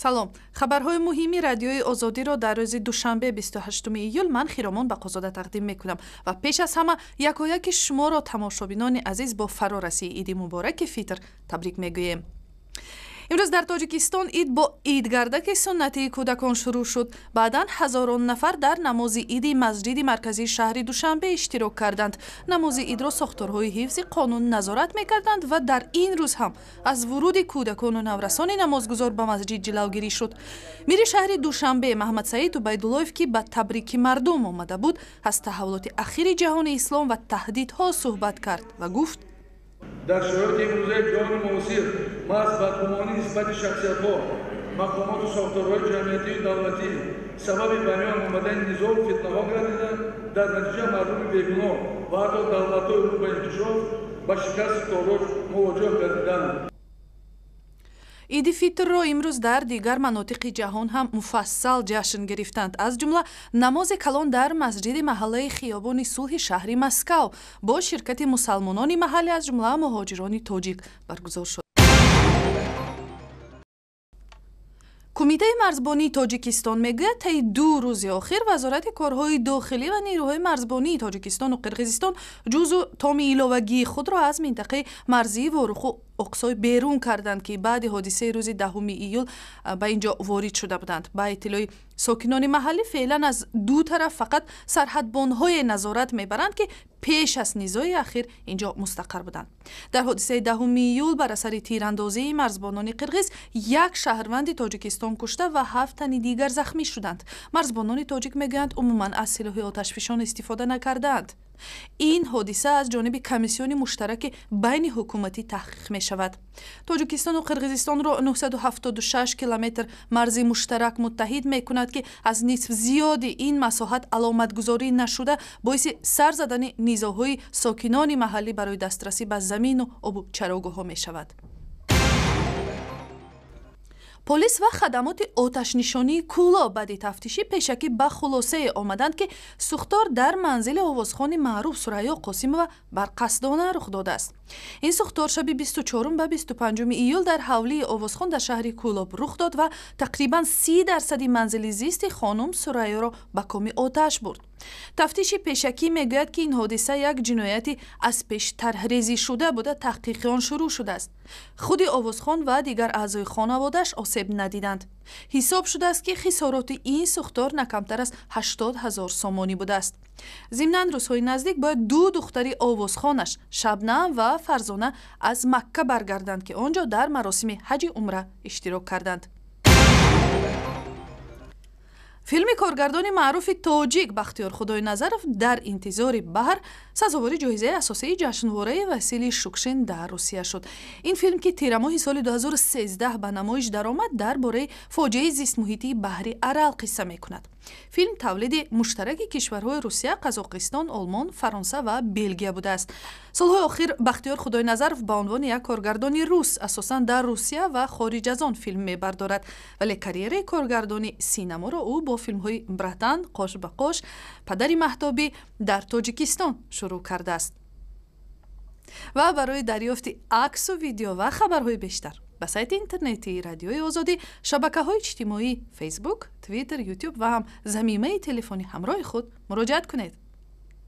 Салом. Хабарҳои муҳими Радиои Озодиро дар рӯзи душанбе, 28 июл, ман Хиромон Бақозода тақдим мекунам. Ва пеш аз ҳама якояки шуморо, тамошобинони азиз, бо фарорасии иди мубораки Фитр табрик мегӯем. Имрӯз дар Тоҷикистон ид бо идгардаки суннатии кӯдакон шурӯъ шуд. Баъдан ҳазорон нафар дар намози иди масҷиди марказии шаҳри Душанбе иштирок карданд. Намози идро сохторҳои ҳифзи қонун назорат мекарданд ва дар ин рӯз ҳам аз вуруди кӯдакону наврасони намозгузор ба масҷид ҷилавгирӣ шуд. Мири шаҳри Душанбе Маҳамадсаид Убайдуллоев, ки ба табрики мардум омада буд, аз таҳаввулоти ахири ҷаҳони ислом ва таҳдидҳо суҳбат кард ва гуфт: Дар шароити имрӯзаи ҷаҳони муосир маҳз бадгумонӣ нисбати шахсиятҳо, мақомоту сохторҳои ҷамъиятию давлатӣ сабаби ба миён омадани низоъу фитнаҳо гардида, дар натиҷа мардуми бегуноҳ ва ҳатто давлатҳои рӯ ба инкишоф ба шикасти тороҷ мувоҷиҳ гардиданд. Иди Фитрро имрӯз дар дигар манотиқи ҷаҳон ҳам муфассал ҷашн гирифтанд. Аз ҷумла намози калон дар масҷиди маҳаллаи Хиёбони Сулҳи шаҳри Москав бо ширкати мусалмонони маҳаллӣ, аз ҷумла муҳоҷирони тоҷик, баргузор шуд. Кумитаи марзбонии Тоҷикистон мегӯяд, таи 2 рӯзи охир Вазорати корҳои дохилӣ ва нерӯҳои марзбонии Тоҷикистону Қирғизистон ҷузъу томи иловагии худро аз минтақаи марзии Воруху Оқсой берун карданд, ки баъди ҳодисаи рӯзи 10 июл ба ин ҷо ворид шуда буданд. Ба иттилои сокинони маҳаллӣ, феълан аз ду тараф фақат сарҳадбонҳое назорат мебаранд, ки пеш аз низои ахир ин ҷо мустақар буданд. Дар ҳодисаи 10 июл бар асари тирандозии марзбонони қирғиз як шаҳрванди Тоҷикистон кушта ва 7 тани дигар захмӣ шуданд. Марзбонони тоҷик мегӯянд, умуман аз силоҳи оташфишон истифода накардаанд. Ин ҳодиса аз ҷониби комиссиони муштараки байни ҳукуматӣ таҳқиқ мешавад. Тоҷикистону Қирғизистонро 976 километр марзи муштарак муттаҳид мекунад, ки аз нисф зиёди ин масоҳат аломатгузорӣ нашуда, боиси сар задани низоъҳои сокинони маҳаллӣ барои дастрасӣ ба замину обу чарогоҳҳо мешавад. Полис ва хадамоти оташнишонии Кӯлоб баъди тафтишӣ пешакӣ ба хулосае омаданд, ки сӯхтор дар манзили овозхони маъруф Сурайё Қосимова барқасдона рух додааст. Ин сӯхтор шаби 24 ба 25 июл дар ҳавлии овозхон дар шаҳри Кӯлоб рух дод ва тақрибан 30% манзили зисти хонум Сурайёро ба коми оташ бурд. Тафтиши пешакӣ мегӯяд, ки ин ҳодиса як ҷинояти аз пеш тарҳрезӣ шуда буда, таҳқиқи он шурӯъ шудааст. Худи овозхон ва дигар аъзои хонаводааш осеб надиданд. Ҳисоб шудааст, ки хисороти ин сӯхтор на камтар аз 80 000 сомонӣ будааст. Зимнан, рӯзҳои наздик бояд ду духтари овозхонаш Шабнам ва Фарзона аз Макка баргарданд, ки он ҷо дар маросими ҳаҷи умра иштирок карданд. Филми коргардони маъруфи тоҷик Бахтиёр Худойназаров «Дар интизори баҳр» сазовори ҷоизаи асосии ҷашнвораи Василий Шукшин дар Русия шуд. Ин филм, ки тирамоҳи соли 2013 ба намоиш даромад, дар бораи фоҷиаи зистмуҳитии баҳри Арал қисса мекунад. Филм тавлиди муштараки кишварҳои Русия, Қазоқистон, Олмон, Фаронса ва Белгия будааст. Солҳои охир Бахтиёр Худойназаров ба унвони як коргардони рус асосан дар Русия ва хориҷ аз он филм мебардорад, вале карьераи коргардони синаморо ӯ бо филмҳои «Братан», «Қош ба қош», «Падари маҳтобӣ» дар Тоҷикистон шурӯъ кардааст. Ва барои дарёфти аксу видео ва хабарҳои бештар ба сайти интернетии Радиои Озодӣ, шабакаҳои иҷтимоӣ, Фейсбук, Твиттер, Ютуб ва ҳам замимаи телефони ҳамроҳи худ муроҷиат кунед.